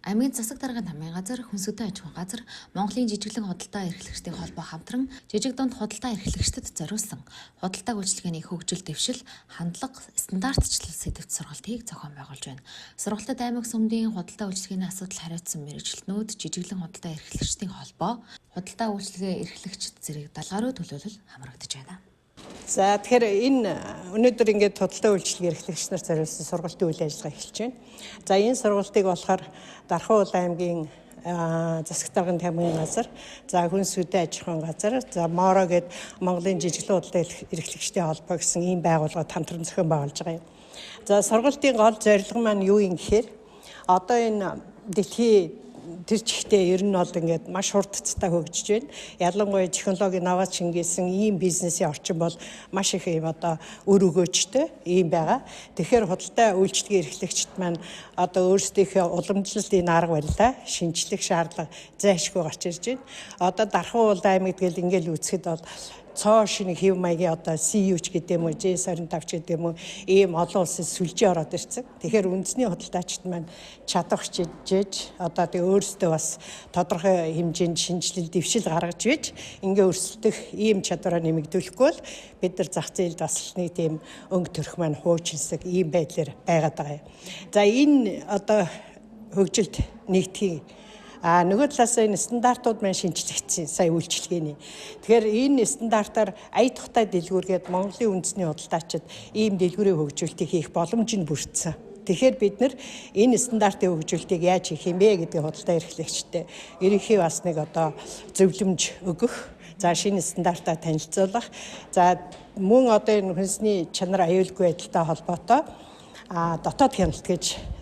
Аймгийн засаг даргын намын газар, хүнс хөдөө аж ахуйн газар, Монголын жижиглэн худалдаа эрхлэгчдийн холбоо хамтран жижиг дунд худалдаа эрхлэгчдэд зориулсан худалдаа үйлчилгээний хөгжил дэвшил, хандлага, стандартчлал сэдэвт сургалтыг зохион байгуулж байна. Сургалтад аймаг сүмдийн худалдаа үйлчилгээний асуудал хариуцсан мэргэжилтнүүд, жижиглэн худалдаа эрхлэгчдийн холбоо, худалдаа үйлчилгээ эрхлэгчид зэрэг 70 гаруй төлөөлөл хамрагдаж байна. За, тэгэхээр энэ өнөөдөр ингээд худалдаа үйлчилгээ эрхлэгч нар зориулсан сургалтын үйл ажиллагаа эхэлж байна. За, энэ сургалтыг болохоор Дархан Уул аймгийн засаг даргын тамгын газар, за, хүнс хөдөө аж ахуйн газар, за, МОРО гээд Монголын жижиглэн худалдаа эрхлэгчдийн холбоо гэсэн ийм байгууллагад хамтран зохион байгуулж байгаа юм. За, сургалтын гол зорилго маань юу юм гэхээр одоо энэ дэлхий тэр чигтээ ер нь бол ингээд маш хурдцтай хөгжиж байна. Ялангуяа технологи, инновац шингээсэн ийм бизнесийн орчин бол маш их ийм одоо үр өгөөжтэй ийм байгаа. Тэгэхээр худалдаа үйлчилгээ эрхлэгчид маань одоо өөрсдийнхөө уламжлалт энэ арга барилаа шинжлэх шаардлага зайлшгүй гарч ирж байна. Одоо Дархан Уул аймагт гэл ингээл үзэхэд бол цоо шинэ хэв маягийн одоо CU ч гэдэг юм уу, JS25 ч гэдэг юм уу, ийм олон улсын сүлжээ ороод ирсэн. Тэгэхээр үндэсний худалдаачид маань чадах хичээж, одоо тэг өөрсдөө бас тодорхой хэмжээнд шинэчлэл дэвшил гаргаж иж ингээ өрсөлдөх ийм чадвараа нэмэгдүүлэхгүй бол бид нар зах зээлд бас нэг тийм өнгө төрх маань хуучинсаг ийм байдлаар байгаад байгаа юм. За, энэ одоо хөгжилд нэгтгэхийг, нөгөө талаас энэ стандартууд маань шинжлэгдсэн сая үйлчилгээний. Тэгэхээр энэ стандартаар ая тухтай дэлгүүргээд Монголын үндэсний худалдаачид ийм дэлгүүрийн хөгжүүлэлтийг хийх боломж нь бүрдсэн. Тэгэхээр бид нар энэ стандартын хөгжүүлэлтийг яаж хийх юм бэ гэдэг худалдаа эрхлэгчтэй ерөнхий бас нэг одоо зөвлөмж өгөх, за, шинэ стандартаа танилцуулах, за, мөн одоо энэ хүнсний чанар, аюулгүй байдалтай холбоотой дотоод хяналт гэж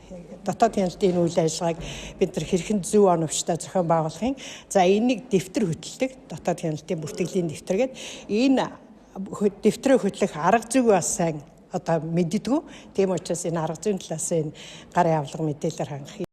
дотоод хяналтын үйл ажиллагааг бид нар хэрхэн зөв оновчтой зохион байгуулахын. За, энийг дэвтэр хөтэлдэг, дотоод хяналтын бүртгэлийн дэвтэр гэдэг энэ дэвтрээ хөтлөх арга зүйг бас сайн одоо мэддэггүй. Тийм учраас энэ арга зүйн талаас энэ гар явуулга мэдээлэлээр хангах.